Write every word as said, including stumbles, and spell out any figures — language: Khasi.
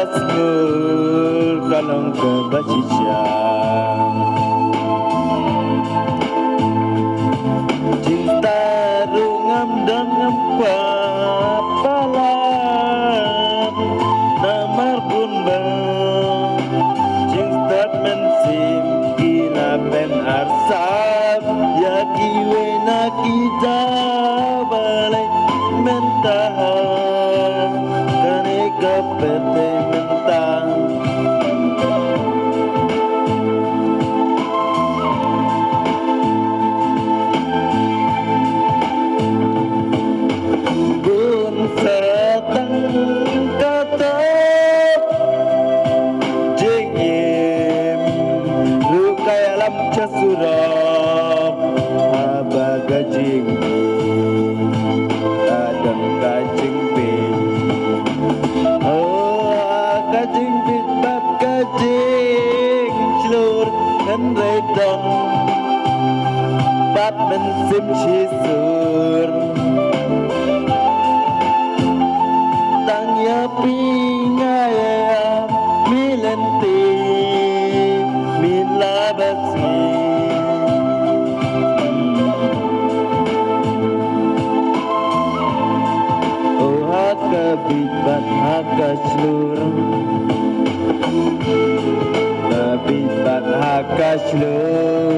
Sngur ka long kaba shisha. Jingstad ruh ngam don ngam kwah palat. Namar bun ba jingstad mynsiem ki la pynarsap ïa kiwei na ki jaw balei mynta ha kane ka pyrthei mynta. Bun sa tang kata jingim ruh ka ïalam sha surok. Haba ka jingim ka don ka jingbit, oh, ka jingbit bad ka jingshlur, hynrei don bad mynsiem shisur. Tang ïa phi nga ïa mi lynti, mi la basngi. Oh, ha ka bit bad ha ka shlur, ka bit bad ha ka shlur.